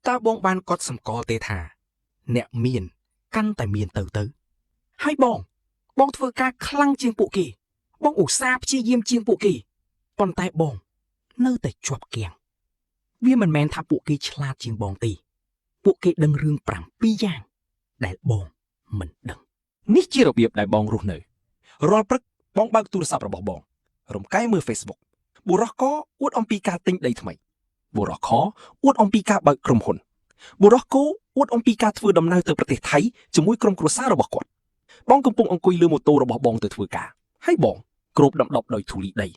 តើបងបានកត់សម្គាល់ទេថា អ្នកមានកាន់តែមានទៅទៅហើយបង បងធ្វើការខ្លាំងជាងពួកគេ បងឧស្សាហ៍ព្យាយាមជាងពួកគេប៉ុន្តែបង នៅតែជាប់គាំងវាមិនមែនថាពួកគេឆ្លាតជាងបងទេពួកគេដឹងរឿង7យ៉ាង ដែលបងមិនដឹង នេះជារបៀបដែលបងរស់នៅរាល់ព្រឹកបងបើកទូរស័ព្ទរបស់បង រំកែមើល Facebook បុរសកអួតអំពីការទិញដីថ្មីបុរសខអួតអំពីការបើកក្រុមហ៊ុនបុរសគោអួតអំពីការធ្វើដំណើរទៅប្រទេសថៃជាមួយក្រុមគ្រួសាររបស់គាត់បងកំពុងអង្គុយលើម៉ូតូរបស់បងទៅធ្វើការហើយបងគ្របដណ្ដប់ដោយធូលីដី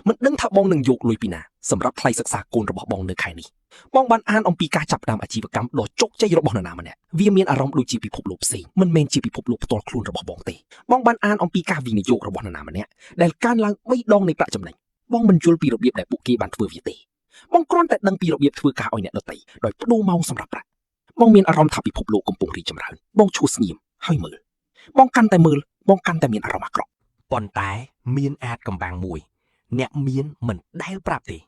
មិនដឹងថាបងនឹងយកលុយពីណាសម្រាប់ថ្លៃសិក្សាកូនរបស់បងនៅខែនេះបងបានអានអំពីការចាប់ផ្ដើមអាជីវកម្មដ៏ជោគជ័យរបស់នរណាម្នាក់វាមានអារម្មណ៍ដូចជាពិភពលោកផ្សេងមិនមែនជាពិភពលោកផ្ទាល់ខ្លួនរបស់បងទេបងបានអានអំពីការវិនិយោគរបស់នរណាម្នាក់ដែលកើនឡើង3ដងនៃប្រាក់ចំណេញបងមិនយល់ពីរបៀបដែលពួកគេបានធ្វើវាទេបងគ្រាន់តែដឹងពីរបៀបធ្វើការឲ្យអ្នកដទៃដោយប្ដូរម៉ោងសម្រាប់ប្រាក់បងមានអារម្មណ៍ថាពិភពលោកកំពុងរីកចម្រើនបងឈួរស្ងៀមហើយមើលបងកាន់តែមើលបងកាន់តែមានអារម្មណ៍អាក្រក់ ប៉ុន្តែមានអាចកំបាំងមួយ អ្នកមានមិនដែលប្រាប់ទេ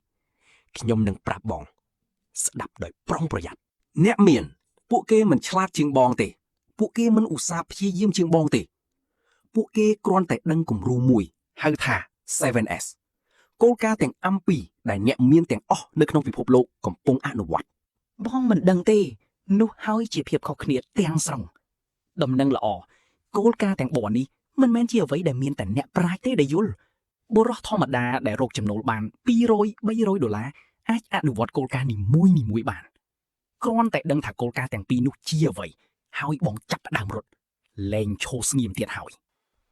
ខ្ញុំនឹងប្រាប់បង ស្ដាប់ដោយប្រុងប្រយ័ត្ន អ្នកមានពួកគេមិនឆ្លាតជាងបងទេ ពួកគេមិនឧស្សាហ៍ព្យាយាមជាងបងទេ ពួកគេគ្រាន់តែដឹងគំរូមួយហៅថា 7S គោលការណ៍ទាំងអំពីដែលអ្នកមានទាំងអស់នៅក្នុងពិភពលោកកំពុងអនុវត្ត បងមិនដឹងទេ នោះហើយជាភាពខុសគ្នាទាំងស្រុងដំណឹងល្អគោលការណ៍ទាំងបរនេះមិនមែនជាអ្វីដែលមានតែអ្នកប្រាជ្ញទេដែលយល់បុរសធម្មតាដែលរកចំណូលបាន200 300ដុល្លារអាចអនុវត្តគោលការណ៍នីមួយនីមួយបានគ្រាន់តែដឹងថាគោលការណ៍ទាំងពីរនោះជាអ្វីហើយបងចាប់ផ្ដើមរត់លែងឈរស្ងៀមទៀតហើយ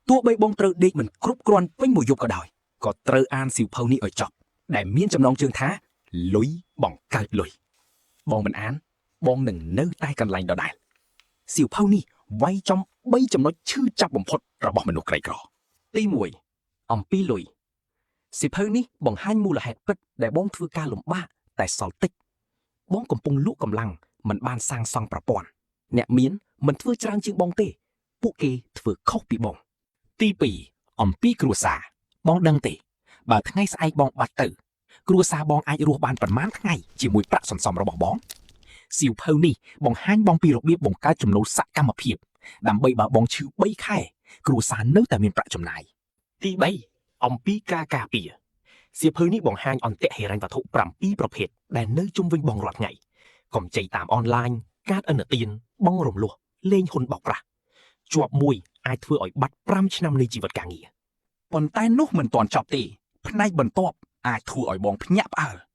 ទោះបីបងត្រូវដេកមិនគ្រប់គ្រាន់ពេញមួយយប់ក៏ដោយក៏ត្រូវអានសៀវភៅនេះឲ្យចប់ដែលមានចំណងជើងថាលុយបង្កើតលុយបងមិនអាន បងនឹងនៅតែកន្លែងដដែលសៀវភៅនេះវាយចំ3ចំណុចឈឺចាប់បំផុតរបស់មនុស្សក្រីក្រ ទី1អំពីលុយសៀវភៅនេះបង្ហាញមូលហេតុពិតដែលបងធ្វើការលំបាកតែសល់តិចបងកំពុងលក់កម្លាំងមិនបានសាងសង់ប្រព័ន្ធអ្នកមានមិនធ្វើច្រើនជាងបងទេ ពួកគេធ្វើខុសពីបង ទី2អំពីគ្រួសារបងដឹងទេ បើថ្ងៃស្អែកបងបាត់ទៅ គ្រួសារបងអាចរស់បានប្រមាណថ្ងៃជាមួយប្រាក់សន្សំរបស់បងសៀវភៅនេះបង្ហាញបងពីរបៀបបង្កើតចំណូលសកម្មភាពដើម្បីបើបងឈឺ3ខែគ្រួសារនៅតែមានប្រាក់ចំណាយទី3អំពីការការពារសៀវភៅនេះបង្ហាញអន្ទាក់ហិរញ្ញវត្ថុ7ប្រភេទដែលនៅជុំវិញបងរាល់ថ្ងៃកម្ចីតាមអនឡាញកាតឥណទានបងរំលោះលេងហ៊ុនបោកប្រាស់ជាប់មួយអាចធ្វើឲ្យបាត់5ឆ្នាំនៃជីវិតការងារ ប៉ុន្តែនោះមិនទាន់ចប់ទេផ្នែកបន្ទាប់អាចធ្វើឲ្យបងភ្ញាក់ផ្អើល។